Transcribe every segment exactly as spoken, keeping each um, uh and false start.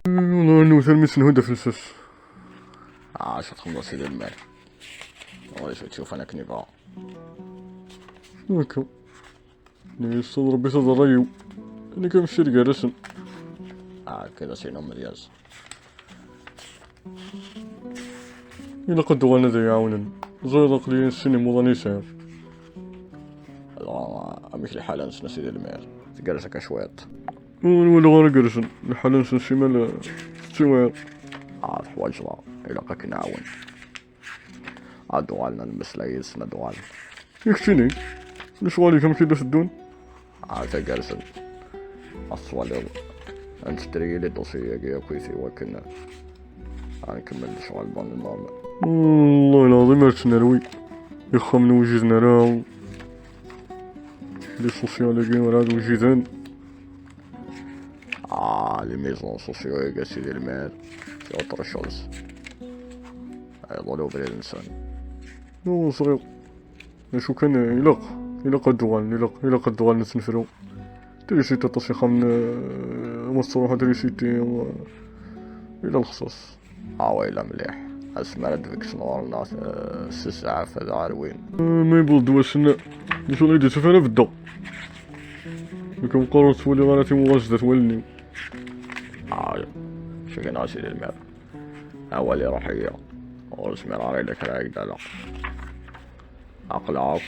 Wallah, newwet armi tt-nhudda f lsas. Ah, acu txedmeḍ a sidi lmal? Ɣur-i cwiṭ yufan akken yebɣa. Akka. Yessaweḍ Rebbi taḍerra-iw. Nekk amcir gar-asen. Ah, akka d asin umedyaz. Ilaq ad uɣalen ad iyi-ɛawnen. Ẓriɣ aql-iyi s sin imuḍan i sɛiɣ. Dɣa, amek lḥal-nsen a sidi lmal? Tgerrez akka cwiṭ? Ur walaɣ ara gerrzen. Lḥal-nsen simal, eh, tettiwiḍ. Ah, teḥwaǧeḍ-aɣ. Ilaq ad k-nɛawen. Ad uɣalen ad nemmeslay yid-sen, ad uɣalen. I keččini? Lecɣal-ik amek i la teddun? Ah, tagersen. Ad twaliḍ. Ad nsedri les dossiers-agi akk i wakken ad nkemmel lecɣal dans le normal. Wallahi lɛaḍim ar tt-nerwi. Ixxamen ur wjiden ara. Les sociaux-agi werɛad wjiden. Ah, les maisons sociaux-agi a sidi lmal. C'est autre chose. Iḍul ubrid-nsen. Ur ẓriɣ. D acu kan, ilaq, ilaq ad d-uɣalen, ilaq, ilaq ad d-uɣalen ad ten-nefru. Trisiti aṭas ixxamen, eh, ma tettruḥu trisiti, eh, ila lexṣaṣ. Ah, wayla mliḥ. Asmi ara d-bekksen ɣur-neɣ, eh, s zzɛaf ad ɣer win. Eh, ma yewweḍ-d wass-n, d acu ur d-yettaf ara beddeɣ. Nekk meqqar ur ttwaliɣ ara timuɣal zdat wallen-iw. Ah, cegneɣ a sidi lmal. Awal iruḥ-iyi. Ur zmireɣ ara ila kra i k-d-aleɣ. Aql-aɣ akk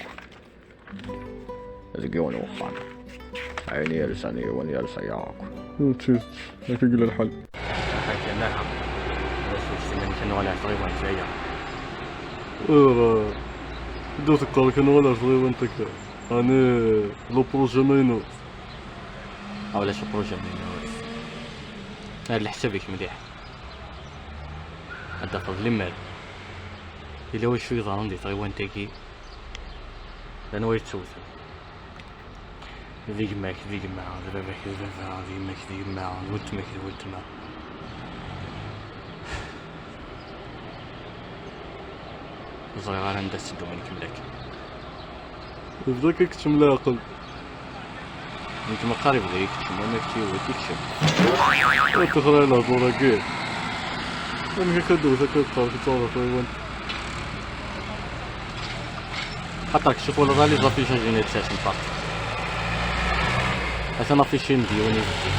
deg yiwen wexxam. Ayen yersan yiwen yersa-yaɣ akk. D tidet, akka i yella lḥal. Akka, aha. Ulac wis iman kan nuɣal ar tɣiwant aya. Ur, ddu teqqar kan nuɣal ar tɣiwant akka. Ɛni le projet amaynut? Ah, ulac le projet amaynut. Ar leḥsab-ik mliḥ. Ad d-tafeḍ lemmer yella wacu yeḍran di tɣiwant-agi, d anwa yettewten. D gma-k d gma, d baba-k d baba, d yemma-k d yemma, d weltma-k d weltma. Ur ẓriɣ ara anda tetteddu mi nkemmel akken. Yebda akka keččem leɛqel. Nekk meqqar yebda ikeččem, ama kečč yiwet ikeččem. Ur tixra lehdur-agi. Amek akka d-tewwet akka d-teqqar kečč ɣer tɣiwant? Xaṭer kečč twalaḍ les affiches-agi-nni d tasen parti. Atan affiche-nni d yiwen ibeddi.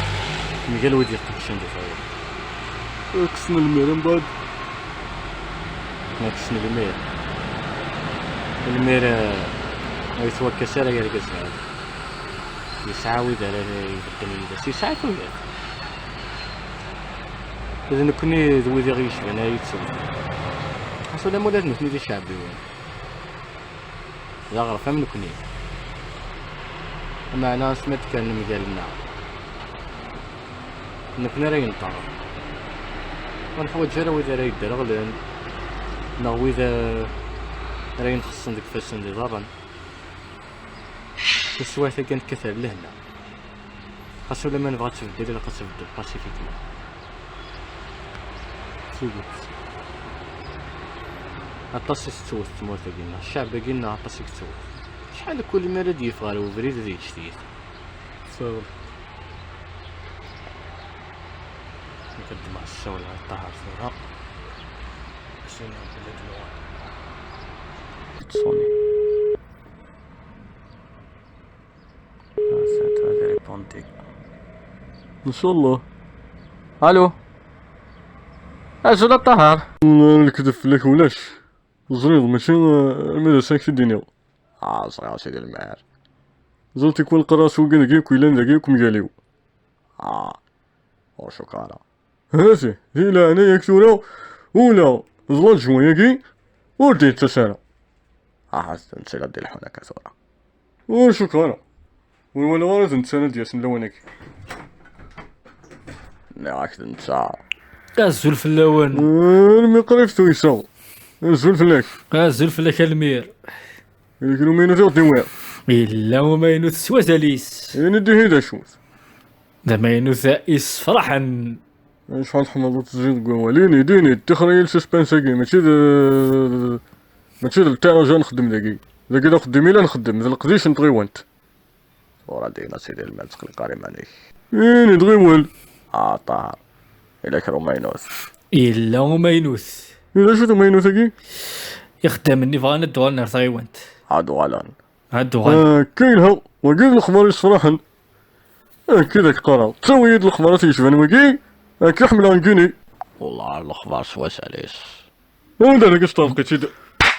Mgal wid yeqdcen di tɣiwant. Kksen lmir mbeɛd. Ma kksen lmir. Lmir, eh, ur yettwakkas ara yergazen-a. Yesɛa wid ara ibeddlen yid-s. Yesɛa tuyat. D nekkni d wid i ɣ-yecban ara yettewten. Xas ulamma ula d nutni d iceɛbiwen. D aɣref am nekkni. Meɛna asmi ad d-kkren mgal-nneɣ, nekkni ara yenṭerren. Ur neḥwaǧ ara wid ara yedderɣlen, neɣ wid, eh, ara yenxeṣṣen deg ifassen d iḍarren. Taswiɛt-agi ad nekkat ar lehna. Xas ulamma nebɣa ad tbeddel, ilaq ad tbeddel pacifiquement. D tidet. Aṭas i tettwet tmurt-agi-nneɣ, ccɛeb-agi-nneɣ aṭas i yettwet. Acḥal kul mi ara d-yeffeɣ ɣer ubrid ad yeǧǧ tiyita. Ttawel. Nekk ad d-ddmeɣ ssawel ɣer Ṭaher tura. Ass-a belli ad nuɣal. Tettṣuni. Ah, ça, ça va répondre. Ncallah. Allô. Azul a Ṭaher. Lekdeb fell-ak ulac. Teẓriḍ mačči, eh, armi d ass-a ad k-t-id-iniɣ. Ah, ẓriɣ a sidi lmal. Ẓriɣ tikwal qqareɣ s wigad-agi akk yellan dagi akk mgal-iw. Ah, ur cukkeɣ ara. Hati, di leɛnaya-k tura, ula d l'adjoint-agi ur d-yettas ara. Ahat d netta i la d-ileḥḥun akka tura. Ur cukkeɣ ara. Ur walaɣ ara d netta ara d-yasen lawan-agi. Nniɣ-ak d netta. Azul fell-awen. Armi qrib tuyseɣ. Azul fell-ak. Azul fell-ak a lmir. Yella kra umaynut i ɣ-d-tewwiḍ? Yella umaynut s wazal-is. Ini-d ihi d acu-t. D amaynut yessefraḥen. Acḥal tḥemmleḍ ad tezdiɣ deg wawal. Ini-d, ini-d, ṭixer-iyi le suspense-agi. Mačči d, mačči d lṭiraǧ ara nxeddem dagi. Dagi d axeddim i la nxeddem, d leqdic n tɣiwant. Tura din a sidi lmal, ttqelliq ara iman-ik. Ini-d ɣiwel. Ah, Ṭaher. Yella kra umaynut? Yella umaynut. Yella acu d umaynut-agi? Ixeddamen-nni bɣan ad d-uɣalen ar tɣiwant. Ad uɣalen. Ad d-uɣalen. Akka yelha. Wagi d lexbar yessefraḥen. Akka i d ak-qqareɣ. Ttawi-yi-d lexbarat yecban wagi. Akka ḥemmleɣ nekkini. Wellah ar lexbar s wazal-is. Anda ara k-isteṛḍeq-itt-id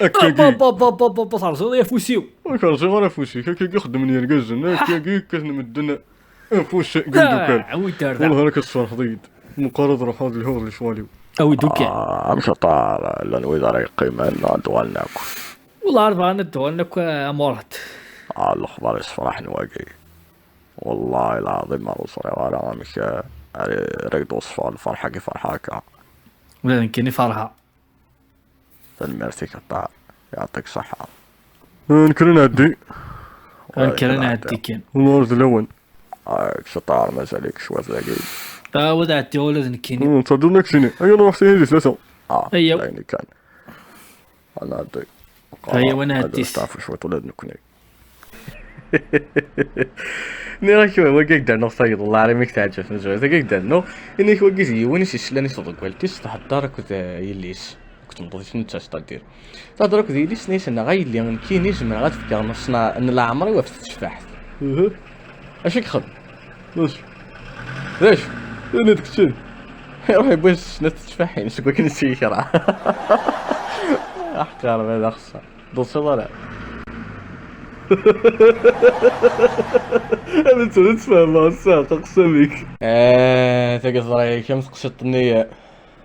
akkagi? Ba, ba, ba, ba, ba, ba, terẓiḍ-iyi afus-iw. Ur k-rẓiɣ ara afus-ik. Akkagi xeddmen yergazen. Akkagi kkaten medden afus deg umdukal. Ah, wi d-arda. Wellah ara k-tesferḥeḍ-iyi-d. Meqqar ad ruḥeɣ ad lhuɣ d lecɣal-iw. Awi-d ukan. Ah, amcaṭar, llan wid ara yeqqimen, ad d-uɣalen akk. Wellah ar bɣan ad d-uɣalen akk, a Murat. Ah, lexbar yessefraḥen wagi. Wellah lɛaḍim ma ur ẓriɣ ara amek, eh, ara, ara k-d-weṣfeɣ lferḥ-agi ferḥeɣ akka. Ula d nekkini ferḥeɣ. Tanemmirt-ik a Ṭaher, yeɛṭik ṣṣeḥḥa. Nekk ad nɛeddi. Nekk ad nɛeddi kan. Ur d lawan. Ah, k-, a Ṭaher, mazal-ik cwiṭ dagi. Ɛawed ɛeddi ula d nekkini. Hmm, ttadun-ak sini. Aya nruḥ sini di tlata. Ah, ayya. D ayen kan. Ad nɛeddi. Aya wa nɛeddi. Ad nesteɛfu cwiṭ ula d nekkni. Nniɣ-ak wagi ak-d-rnuɣ tayeḍ, wellah ar imi k-teɛǧeb tmezwarut-agi ak-d-rnuɣ. Ini-ak wagi d yiwen i s-yeslan i tḍeggalt-is, thedder akked, eh, yelli-s, akked tmeṭṭut-is netta, c'est-à-dire. Thedder akked yelli-s, tenna-yas: "Neɣ a yelli, nekkini zemreɣ ad fkeɣ nneṣ n, n leɛmer-iw ɣef tetteffaḥt." Acu i ixeddem? D acu? D acu? Ini-d keččini. Iruḥ yewwi snat tetteffaḥin seg wakken i tt-yekra. Aḥqar ma d axeṣṣar. Ur d-tusiḍ ara. Ad tt-, ad tfehmeḍ ass-a, aqsam-ik. Eh, tagi teḍra-yak am teqsiṭ-nni, eh,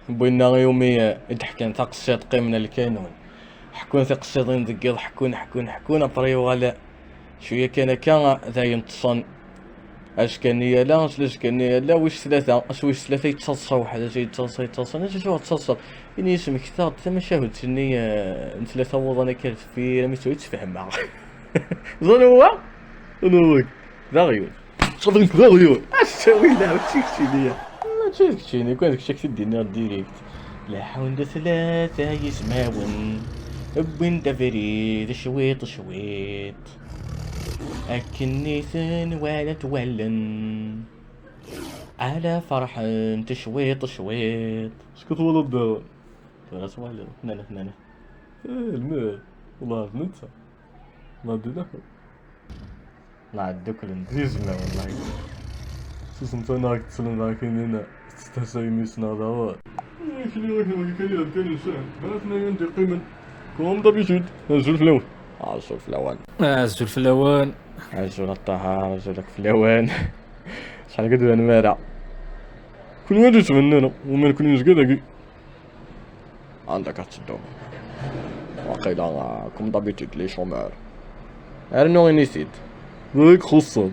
n winna iwumi, eh, i d-ḥkan taqsiṭ, qqimen lkanun. Ḥekkun tiqsiḍin deg yiḍ, ḥekkun, ḥekkun, ḥekkun, après yuɣal cwiya kan akka, dayen ṭṭsen. Azekka-nni yala, azekka-nni yala, wis tlata, ass wis tlata yettaḍsa weḥd-s, yettaḍsa, yettaḍsa, nnan-as: "Acuɣer tettaḍsaḍ?" Ini-as: "Mmektaɣ-d tamacahut-nni, eh, n tlata wuḍan akka ar deffir, am tura i tt-fehmeɣ." Ẓan wa? Anwa wagi? D aɣyul. Ttxaḍ-ik d aɣyul. Ass-a wina, mačči d keččini. Mačči d keččini, kan d kečč ak-t-id-nniɣ direct. Leḥḥun-d tlata yismawen, wwin-d abrid cwiṭ cwiṭ. Akken i ten-walant wallen, ala ferḥent cwiṭ cwiṭ. Acu twalaḍ daɣen? Tura twalaḍ, tnana, tnana. Eh, lmir, wellah d netta. Ma d ilaḥu. Nɛedda kklen d izmawen, wallahi. Susem kan, ad k-ttlen daɣ kinin, testehzayem yis-neɣ daɣen. Akli, akli, akli, kan yellan kan insan. Bnatna i d-yeqqimen. Comme d'habitude. Azul fell-awen. Azul fell-awen. Azul fell-awen. Azul a Ṭaher, azul akk fell-awen. Acḥal akka d-tbanem ara. Kunwi ad d-tbanem ara, uma nekkni nezga dagi. Anda akka tetteddum? Waqila, ah, comme d'habitude, les chômeurs. Rnu ini-t-id. D ayen ixuṣṣen.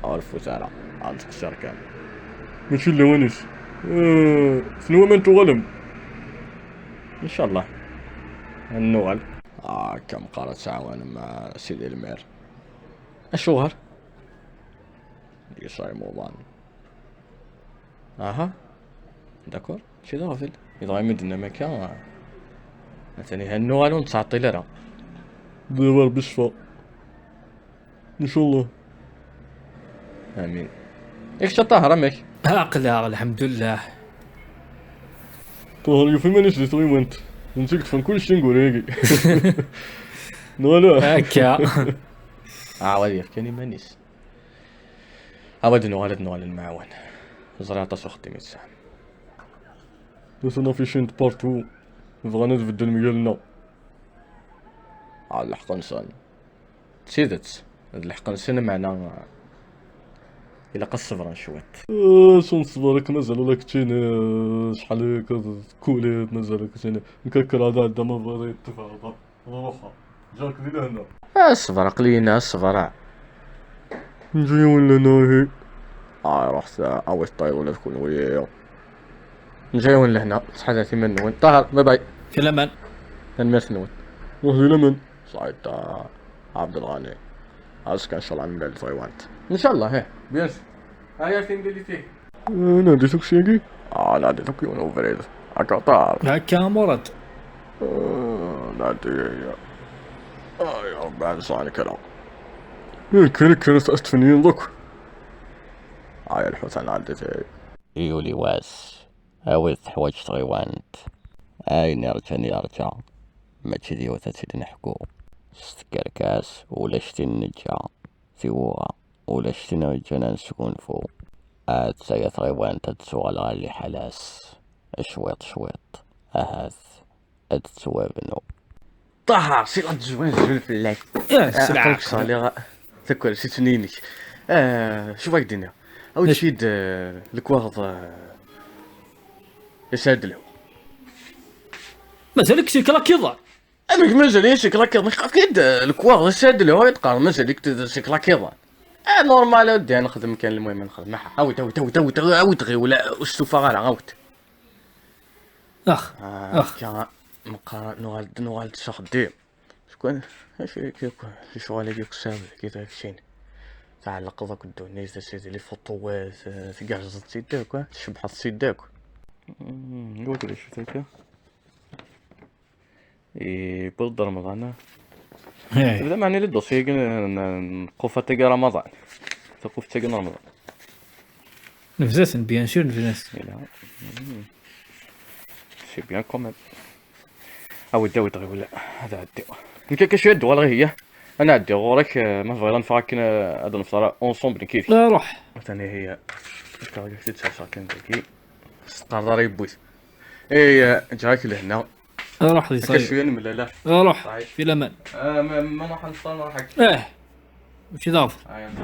Ur rfut ara, ad nettqeṣṣir kan. Mačči d lawan-is. Eh, tenwam ad n-tuɣalem? Ncallah. Ad nuɣal. Ah, akka meqqar ad tɛawanem, ah, Sidi Lmir. Acuɣer? Yesɛa imuḍan. Aha. D'accord. Mačči d aɣbel. Yedɣa imi d-tennam akka, atan ihi ad nuɣal ur nettɛeṭṭil ara. D Rebbi ccfa. Ncallah. Amin. Yak a Ṭaher, amek? Aql-aɣ, lḥemdullah. Ṭaher yufa iman-is di tɣiwant. D netta i yeṭṭfen kullec tineggura-agi. Neɣ ala? Akka. Ɛawad yefkan iman-is. Awa ad nuɣal, ad nuɣal ad nemɛawan. Ẓriɣ aṭas uxeddim i tesɛam. Nutni afficin d partout, bɣan ad beddlen mgal-nneɣ. Ɛad lḥeqq-nsen. D tidet, d lḥeqq-nsen, meɛna ilaq ad ṣebren cwiṭ. Eh, s unṣber, ak mazal ula keččini, eh, acḥal akka d kulit, mazal ak keččini. Nekk ad kkreɣ ad ɛeddaɣ ma bɣiɣ ad ṭṭfeɣ. Ruḥ, ǧǧiɣ-k di lehna. A ṣṣber, aql-i-na, a ṣṣber. Nǧa-yawen lehna, ihi. Ah, ruḥet, awit ṭṭayḍ ula d kunwi. Nǧa-yawen lehna, ttḥadaret iman-nwen. Ṭaher, bye bye. Fi laman. Tanemmirt-nwen. Ruḥ di laman. Saɛid, ah, Ɛebdelɣani. Azekka, ncallah, ad nemlal di tɣiwant. Ncallah, ih. Bien sûr. Aya, timlilit-ik. Eh, nadi-t akk syagi? Ah, nadi-t akk yiwen ubrid. Akka ṭar. Akka a Murad. Eh, nadi, eh, ay, Rebbi, ad nesɛu kra. Eh, kra, kra, ad s-tfenyin akk. Ay, lḥut, ad nɛeddi ti. Yuli wass, awi-d teḥwaǧ tɣiwant. Ayen irǧan yerǧa, mačči d yiwet ad tt-id-neḥku. S tkerkas ulac tin neǧǧa, tiwuɣa ulac tin ur yeǧǧan ad nesgunfu. Attaya tɣiwant ad d-tuɣal ɣer liḥala-s, cwiṭ cwiṭ, ahat ad d-tettwabnu. Ṭaher, si la tezwin zul fell-ak. Ah, aql-ak ṣaliɣ takersit-nni-inek. Ah, acu ad k-d-iniɣ? Awi-d-id, ah, lekwaɣeḍ, ah, asadlew. Mazal-ik si klakiḍan? Amek mazal-iyi si klakiḍan? Nek aql-ak-id, ah, lekwaɣeḍ asadlew, ay d-qqaren mazal-ik si klakiḍan. Ah, normal, ad d-nexdem kan, lmuhim ad nexdem. Aha, awi-d, awi-d, awi-d, awi-d, awi-d, ɣiwel, ur stufaɣ ara, awi-d. Ax, ah, ax. Akka meqqar nuɣal-d, nuɣal-d s axeddim. Acu akka, lecɣal-agi akk sɛiɣ deg-i takcin. Tɛellqeḍ akk ddunit, a sidi, les photos, eh, tgerrzeḍ-tt-id akk, eh, tcebḥeḍ-tt-id akk. Mm, iwacu d acu akka? Yewweḍ-d Remḍan. Hey. Tebda meɛni le dossier-agi n, n, n tqufat-agi n Remḍan. Taquft-agi n Remḍan. Nebda-ten, bien sûr, nebda-ten. Yella. Mm. C'est bien quand même. Awi-d, awi-d, ɣiwel, ad ɛeddiɣ. Nekk akka cwiya ad d-uɣaleɣ ihi. Ad nɛeddi ɣur-k, eh, ma tebɣiḍ ad neffeɣ akken, eh, ad nefteṛ ensemble nekk yid-k. Ah, ruḥ. Atan ihi, eh, tt-id-serseɣ kan dagi. S tqerḍar yewwi-t. Eh, eh, ǧǧiɣ-ak lehna. Ah, ruḥ di. Akka cwiya nemlala. Ah, ruḥ, fi laman. Ah, ma, ma nruḥ ad nefteṛ, nruḥ akka. Eh, mačči d aɣbel. Ah, yalla.